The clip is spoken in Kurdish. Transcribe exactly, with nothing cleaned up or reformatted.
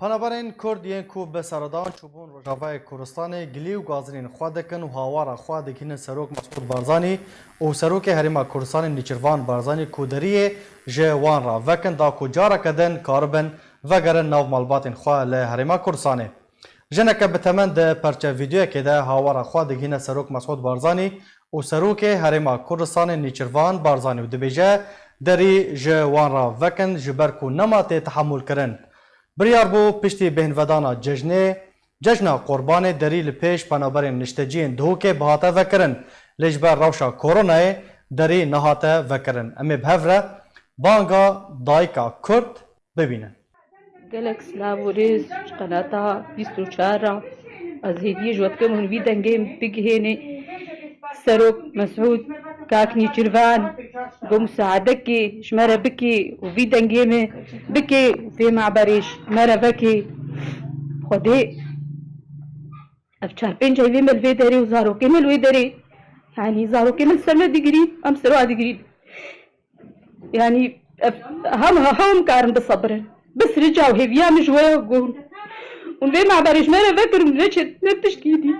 Penaberên Kurd yên ku bi seredan çûbûn Rojavayê Kurdistanê gilî û gazinên xwe dikin û hawara xwe digihînin Serok Mesûd Barzanî û Serokê Herêma Kurdistanê Nêçîrvan Barzanî ku deriyê ji wan re vekin da ku careke din karibin vegerin nav malbatên xwe li Herêma Kurdistanê. Jineke bi temen di perçe vîdeoyekê de hawara xwe digihîne Serok Mesûd Barzanî û Serokê Herêma Kurdistanê Nêçîrvan Barzanî û dibêje, derî ji wan re vekin ji ber ku nema tê tehemûlkirin. Biryar bû piştî bêhnvedana cejnê, cejna Qurbanê derî li pêş penaberên nişteciyên Duhokê bihate vekirin, lê ji ber rewşa koronayê derî nehate vekirin. Em ê bi hev re banga dayika Kurd bibînin. Gelek silav û rêz ji qenata bîst û çar re. Ez hêviyê ji we dikim hûn vî dengê bigihênê. Serok Mesûd, kak Nêçîrvan, go musaedekê ji me re bikê û vî dengê me bikê û vê meberê ji me re vekê. Xwedê ev çar pênc heyvê me li vê derê û zarokê me li wê derê. Yanî zarokê me li ser me digirî, em ser wa digirî. Yanî ev hem hem karin bisebirin. Bes rica û hêviya min ji we ye ku hûn vê meberê ji me re vekirin, neçe ne tiştî dî.